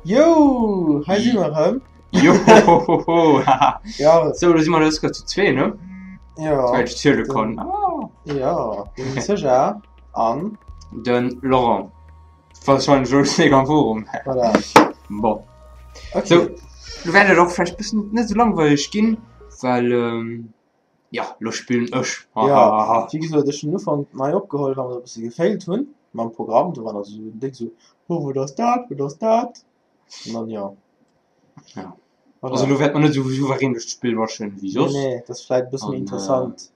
Yo, hei si mer erëm. Johohoho, haha. Ja, So, lo si mer dës Kéier zu zwee, ne? ja, Well ech ziele den, kann. Ah. ja, den Seja an Den Laurent. Wahrscheinlech elo schnéck am Forum. voilà. Bon. Okay. So, lo wäert et och vläicht bëssen net esou langweileg ginn, well, ähm, Jo, lo spillen ech. Ja, Hahaha. wéi gesot, ech hunn den Ufank nei opgeholl, well mer e bësse gefailt hunn mam Programm. Do war nach esou en Déng esou, oh wat ass dat, wat ass dat? An dann, jo. Ja. Voilà. Also lo wäert mer net esou souverän duerch d'Spill rushen wéi Nee, soss. nee, dat ass vläit e bësse méi An, interessant,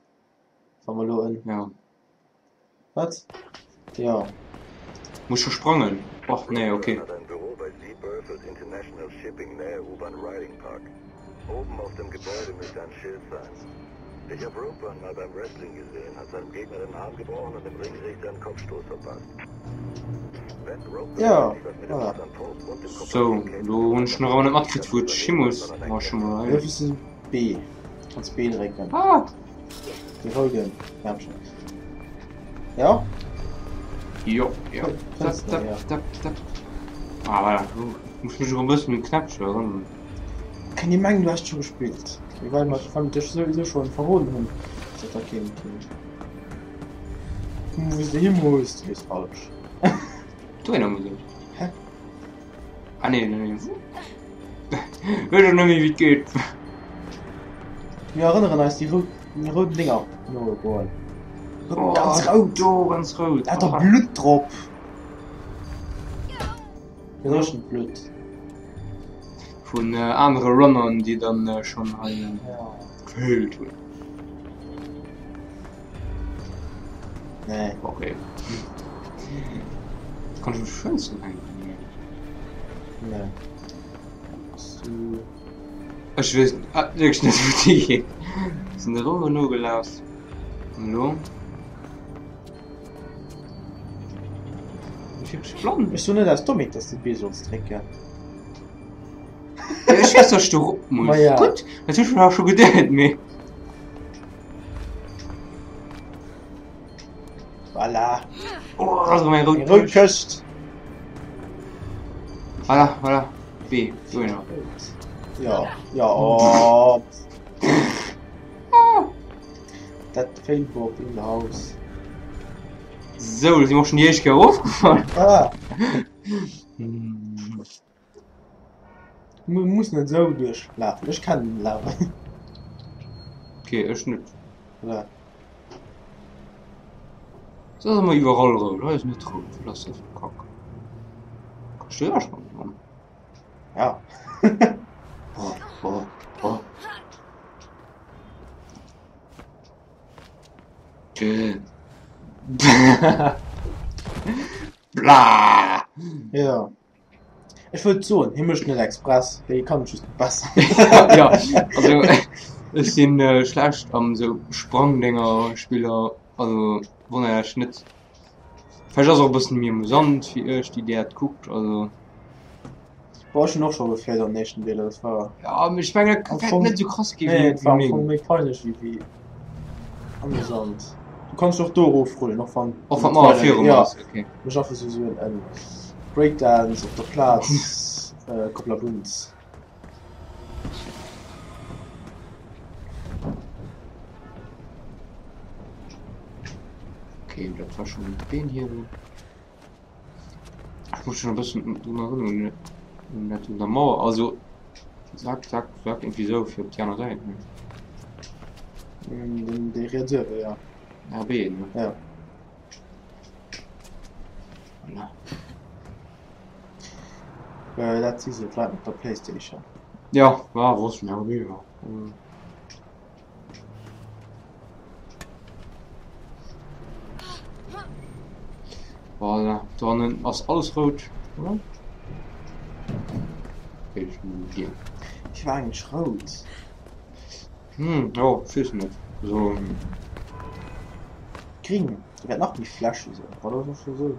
wa mer elo en. ja. Wat? Jo. Muss scho sprangen? Och nee, ok. Jo, voilà. Sou, lo hunn ech nach awer net matkritt wou et hi muss. Ma ech hu mol hei. Lo muss de B. Kanns B drécken. Ah! De rouden Knäppchen. Ja? Jo, jo. Tap, tap, tap, tap. Ah, voilà. Muss mech e bëssen un d'Knäppchen erënneren. Kann ee mengen, du häss scho gespillt. Mee well mer well mer dech souwisou schonn verroden hunn, ass dat da keen, keen. Wou s de hi muss, du gees falsch. Dohinner muss ech. Hä? Ah nee, nee, nee. Weess ech net méi wéi et geet. Mir erënneren eis déi rout, déi rout Dinger no goen. Oh, Ganz rout. Do, ganz rout. Da hat der Blutt drop. Gedréchent Blutt. Vun äh, anere Runnern, déi dann äh, schon hei äh, Ja. gefailt hunn. Nee. Okay. Kann ich mich Fenster hängen? Nee. Bist du... Ech weess ah, wierklech net wou déi geet. Sinn der Roue nogelaf. An elo? Bin ich wierklech blann? Ech soen net aus Dommheet, dass du B solls drécken. Ja, ech weess, dass ich do rop muss. Ma ja. Gutt, dat hu ech mir awer scho geduet, mee. Voilà. Oh, das ist mein Eng rout Këscht. Voilà, voilà. B, do genau. Ja, ja, oh. Dat Failbob in the house. So, da sind wir schon die erste Kehr raufgefallen. Ah. Hm. Mu muss net esou duerchlafen. Ech kennen den Level. Okay, ech net. Voilà. Das ass ëmmer iwwerall rout. Hei ass net rout. Wat ass dat fir Kack? Kanns du jo schon, Mann. Ja. Oh, oh, oh. Bla! Ja. Ech wëllt soen, hie mécht net express, hie kann et just net besser. Ja, also ech sinn äh, schlecht am sou Sprangdénger Spiller, also wonnert Iech net. Vläicht ass och e bëssen méi amusant fir Iech, déi där et kuckt, also. Boah, ech hunn och scho gefailt am éischten Deel, dat war. Ja, mee ech mengen dat Am wäert Fong, net sou krass gi nee, wéi et war am meng. Fong méi peinlech wéi wéi amusant. Du kanns och do erofrullen, och wann Och et wann d'Mauer weider virum ja, ass, okay. mech einfach sou sou en Breakdance op der Plaz, äh, Kopplabunz. Okay, dat war schon deen hier do. Ech muss schon e bëssen drun erënneren, un dat un der Mauer, also zack, zack, zack, irgendwie sou fir op déi aner Säit, ne? Den, dee riets uewe, ja. RB, ne? Ja. Voilà. Äh, dat si se d'Leit mat der Playstation. Ja, war wosst mir RB, ja. Voilà, dohannen ass alles rout, oder? Okay, ech muss gehen. Wéi war eigentlech rout? Hm, jo, ech weess net. So. Gring, do wäert nach méi flashy sinn, oder? Ass och sou.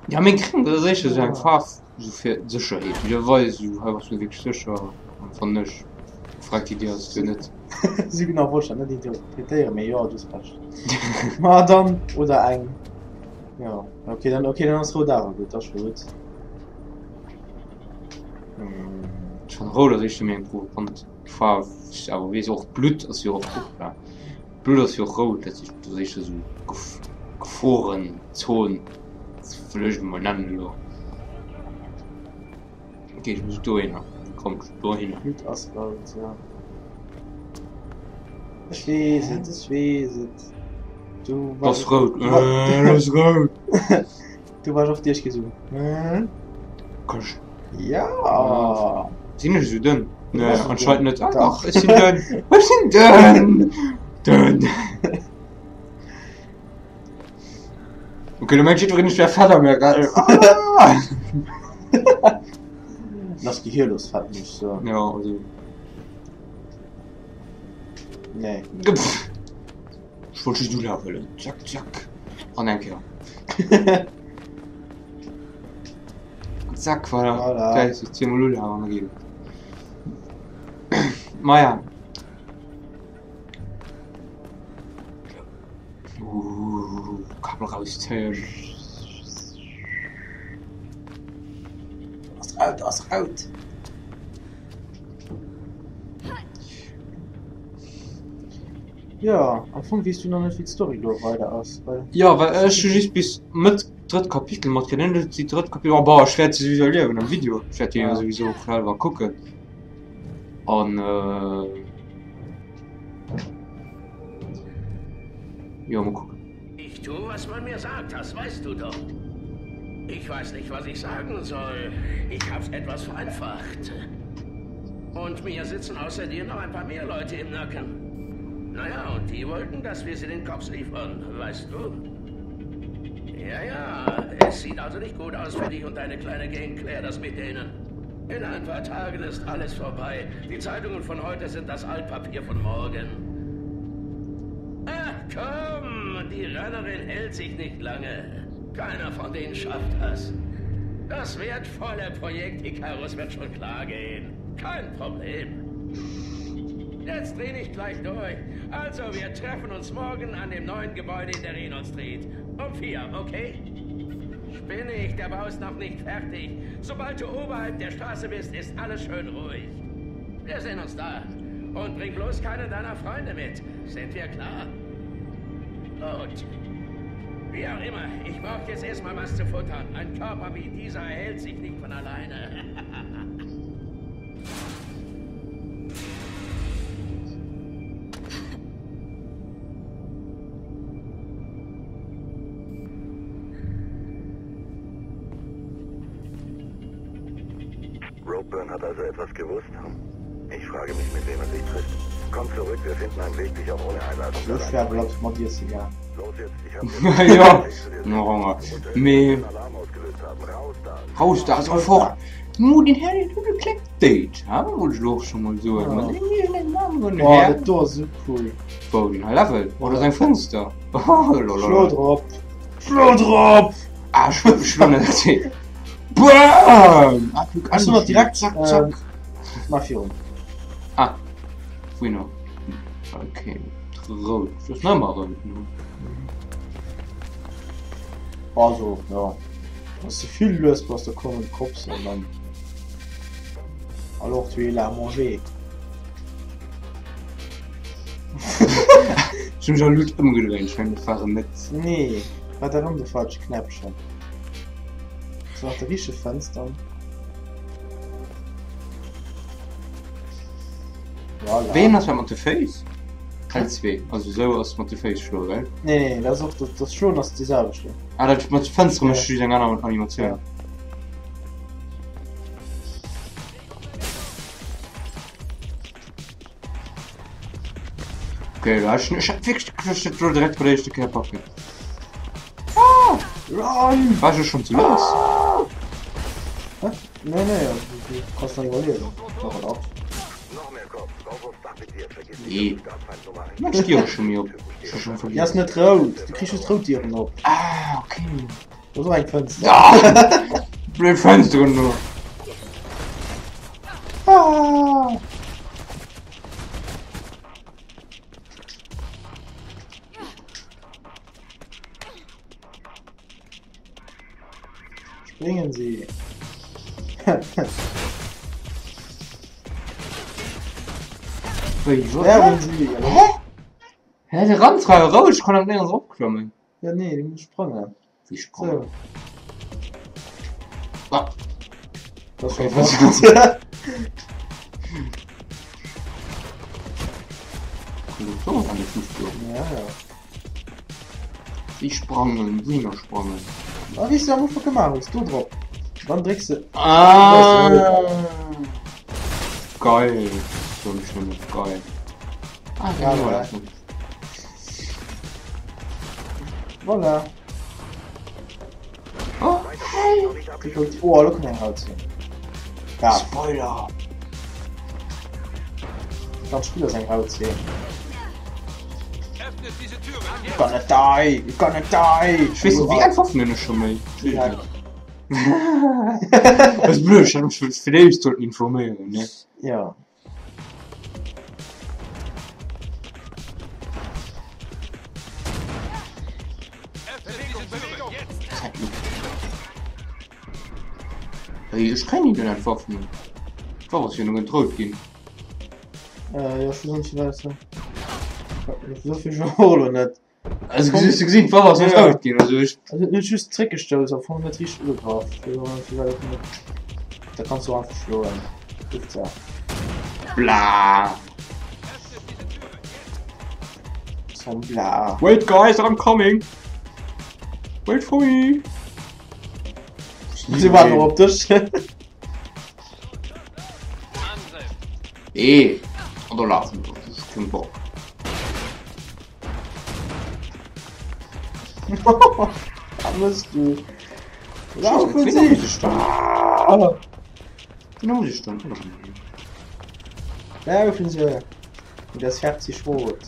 Ja, mee gring, dat ass éischter sou eng Faarf sou fir d'Sécherheet. Wéi du weis, sou hei bass du wierklech sécher, fannen ech. Frag déi Dir ass jo net. Sou genau wollt ech dat net interpretéieren, mee jo, du hues Recht. Ma dann, oder eng, jo, okay, dann, okay, dann ass rout awer gutt, dat ass scho gutt. Ech fannen rout ass éischter méi eng provokant Faarf, awer weess och Blutt ass jo och hoppla Blutt ass jo och rout, dat heescht dat ass éischter esou Geforenzon wëll ech et emol nennen elo. Ok ech muss dohinner, komm dohinner. Blutt ass rout jo. Ech weess et, ech weess et. Du ass rout, ass rout. Du wars och Dir gesou. Kosch. Ja. Sinn ech esou dënn? Nee, anscheinend net. Ah, dach, ech sinn dënn. Ech sinn dënn. Dënn. Okay, du mengt jiddwereen, ech wär fett am RL. Ah! Das gehirlos fett, muss ich soen. Ja, also. Nee. Pff. Ech wollt just ulafelen. Zack, zack. An eng Kéier. Zack, voilà. Voilà. Geil, so zweemol ulafen an da geet et. Maja. Uh, Kabel rauszéien. Ass out, ass out. Jo, am Fong weess du nach net wéi d'Story lo weider ass, well. Jo, well ech hu just bis Mëtt drëtt Kapitel matkritt, an déi drëtt Kapitel, oh bah, ech wäert se souwisou erliewen am Video, ech wäert déi jo souwisou och selwer kucken an jo, mol kucken. Ich tu, was man mir sagt, das weißt du doch. Ich weiß nicht, was ich sagen soll. Ich hab's etwas vereinfacht. Und mir sitzen außer dir noch ein paar mehr Leute im Nacken. Naja, und die wollten, dass wir sie den Cops liefern, weißt du? Ja, ja, es sieht also nicht gut aus für dich und deine kleine Gang. Klär das mit denen. In ein paar Tagen ist alles vorbei. Die Zeitungen von heute sind das Altpapier von morgen. Ach komm, die Rennerin hält sich nicht lange. Keiner von denen schafft das. Das wertvolle Projekt Icarus wird schon klar gehen. Kein Problem. Jetzt dreh nicht gleich durch. Also, wir treffen uns morgen an dem neuen Gebäude in der Reynolds Street. Um vier, okay? Spinne ich, der Bau ist noch nicht fertig. Sobald du oberhalb der Straße bist, ist alles schön ruhig. Wir sehen uns da. Und bring bloß keinen deiner Freunde mit. Sind wir klar? Gut. Wie auch immer, ich brauche jetzt erstmal was zu futtern. Ein Körper wie dieser erhält sich nicht von alleine. Ropeburn hat also etwas gewusst. Ich frage mich, mit wem er sich trifft. Komm zurück, wir finden einen Weg, dich auch ohne Einladung So schwer bleibt mat dir ze gaang. Los jetzt, ich hab Ja, no, mee Raus da sofort! Nu, den Här, den huet e klengt Date, ha? Wollt ech elo och scho mol soen. Mat iergendengem aneren Oh, Här. dat do ass esou cool. Wou, den hei Level? Oh, dat ass eng Fënster. Oh, Schlo lololol. drop. Schlo drop! Ah, ech schlo, ech schlo net. Bam! Ah, kuck, Ech soll direkt, zack, zack. ähm, Mach virun. Ah, wou Okay, rout. Das ist noch rot. Ne? Also, ja. Wann du vill lues bass, da kommen d'Cops an dann. Alors tu es là à manger. Ech hunn mech a Luut ëmgedréint, ech mengen dat war en net. Nee, war dat erëm de falsche Knäppchen? Ass nach de richtege Fënster? Voilà. Ween ass dat mat de Féiss? L2, also sou ass mat de Féiss schloe, gell? Nee, nee, dat ass och dat, dat Schloen ass déi selwecht. Ah, dat mat de Fënstere mécht Ja. just eng aner Animatioun. Ja. Okay, da ech ech hat wierklech geduecht, ech hätt lo direkt bei der éischte Kéier packen. Ah! Run! War ech schon ze lues? Ah! Hä? Nee, nee, du kanns nach iwwerliewen. Doch, oder? Nee. Mensch, Diere schon mir op. Ech hu schon Déi ass vergiess. net rout. Du kriss just rout Dieren op. Ah, okay. Do ass och eng Fënster. Ah! Blöd Fënsteren do. Ah! Springen Sie! Wéi, wat? Sterben Sie! Hä? Hä, de Rand war jo roueg, ech kann awer néierens eropklammen. Ja, nee, du muss sprangen. Wéi sprangen? So. Ah. Das Okay, war was- Ja, ja. Wéi sprangen? Wouhinner sprangen? Ah, wéi s du am Ufank gemaach hues, do drop. Dann drécks de. Ah! Geil. So ech nëmme geil. Ah, Ja, genau, ja. das Voilà. Oh, Oh, lo kann eng Haut sinn. Ja, Spoiler! ganz Spiel ass eng Haut sinn. Öffnet diese Türen! You're gonna die! You're gonna die! Ech weess net, wéi eng Waffen hunn ech scho méi? Ja. Dat ass blöd, ech hätt mech fir d'éischt sollten informéieren, ne? Ja. Öffnet diese Türen! Jetzt! Hey, ech kréien déi net Waffen. D'Waff ass jo nëmmen rout ginn. Äh, jo, ech weess och net, firwat dat sou. Esou vill och elo net. Also hues du gesinn, d'Waff ass net Ja. rout ginn, also ech. Also net just zréckgestouss, am Fong net richteg ugegraff. Ech weess och net, firwat dat net. Da kanns du einfach schloen. Haaptsaach. Bla. Öffnet diese Türen! Jetzt! Zum Bla. Wait guys, I'm coming. Wait for me. Si warten och op dech. Angriff! Nee, an do lafen wir. Das ist kein Bock. Da musst du. Laufen Wen Sie! muss ich dann? Ah, Wen muss ich dann? Laufen Sie! Und das färbt sich rot.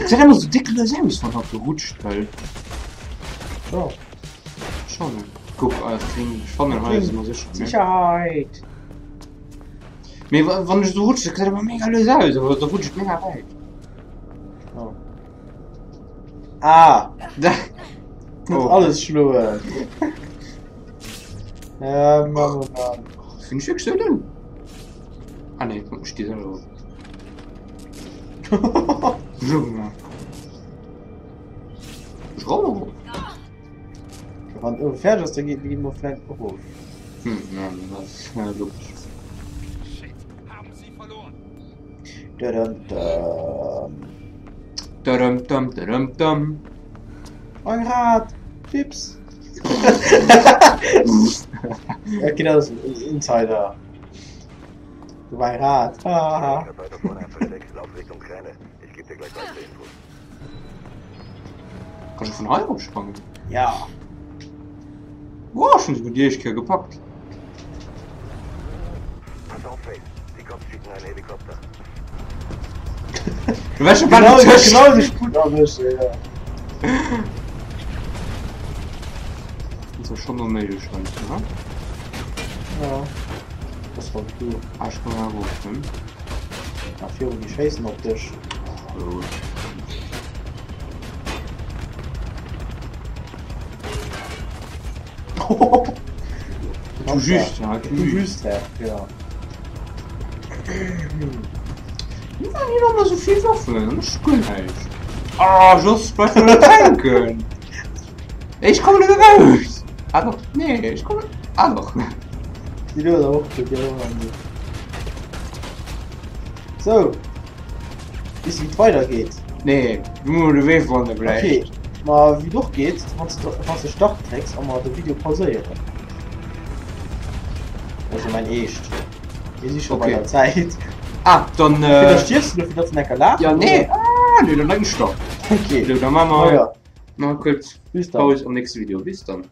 Das sieht immer so dick los aus, wann hat gerutscht, weil. So, Schon. Guck, alles klingt. Ich fand den Hals immer sicher. Ne? Sicherheit! Mee wa- wann ich so rutsche, das sieht immer mega los aus, aber da rutscht mega weit. Oh. Ah! Da. Net Oh. alles schloen. Ja, Mann, oh Mann. Finde ich wirklich so dünn. Ah ne, guck, ich stehe selber. Junge. Ich rauche. Wann du fertig ass, da geht gi mer vläicht och of. Hm, ja, das ist ja logisch. Shit! Haben Sie verloren! Dadam, dam. Dadam, dam, dadam, dam. Ein Rad! Pips! Okay, dat ass Insider. Du war ein Rad. Ah. Ich hab weiter vorne ein Versteck. Lauf Richtung Kräne. Ich gebe dir gleich weitere Infos. Kannst du von hier sprangen? Ja. Wow, schon so gut die Ewigkeit gepackt. Pass auf, Faith. Die Cops schicken einen Helikopter. Du wärst schon Genau, beim Tisch. genau die Sput erwischt, ja. Das ist schon mal möglich, ne? Ja. Das war cool. Ah, ich kann mal hoch, ne? Ja, viru die schéissen op dech. So. Du just, ja, Du du just. just, ja. Ja. Wie waren hier nochmal so viel Waffen? Das ist gut, halt. Ah, just bleib mal tanken. Ich komme nicht raus. Ah doch, nee, ich komme. Ah doch. Die do och gut, ja, So. Wees du, wéi et weidergeet? Nee, du musst den Weg wandern Okay, vielleicht. ma wéi et och geet, wann s du wann s du Start drécks a mer de Video pauséieren. Also mäin eescht. Mir si scho bei Okay. der Zäit. Ah, dann. Fir Äh, da stierfs du dofir, datt en enker laacht? ja, nee. Ah, nee, dann leg ich Stopp. Okay. So, dann machen Ma wir ja, mal kurz bis dann. Pause am nächsten Video. Bis dann.